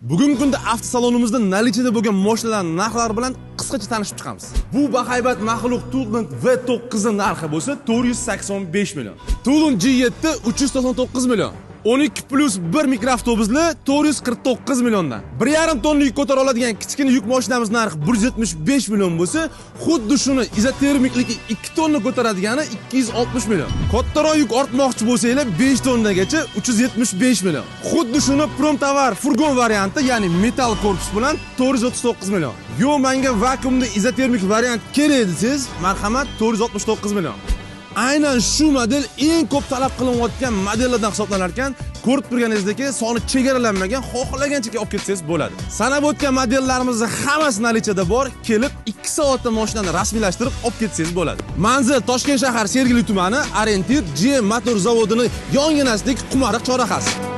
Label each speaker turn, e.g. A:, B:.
A: Bugungi kunda avtosalonimizda наличие da bo'lgan mashinalarning narxlari bilan qisqacha tanishib chiqamiz. Bu bahaybat maxluq Tunland V9 narxi bo'lsa 485 million. Tunland G7 399 million. 12 plus 1 mikroavtobusli 449 milliondan. 1,5 tonna yuk ko'tara oladigan kichkina yuk mashinamiz narxi 175 million bo'lsa, xuddi shuni izotermikligi 2 tonna ko'taradigani 260 million. Kattaroq yuk ortmoqchi bo'lsanglar 5 tonnagacha 375 million. Xuddi shuni prom tovar furgon varianti, ya'ni metal korpus bilan 439 million. Yo, menga vakuumli izotermik variant kerak desangiz, marhamat, 469 million. Aynan shu model eng ko'p talab qilinayotgan modellardan hisoblanar ekan. Ko'rib turganingizdek, soni chegaralanmagan, xohlagancha olib ketsangiz bo'ladi. Sanab o'tgan modellarimizni hammasi наличие da bor. Kelib 2 soatda mashinani rasmiylashtirib olib ketsangiz bo'ladi. Manzil: Toshkent shahar, Sergeli tumani, Orientir GM motor zavodini yonginasidagi Qumariq chorrahasi.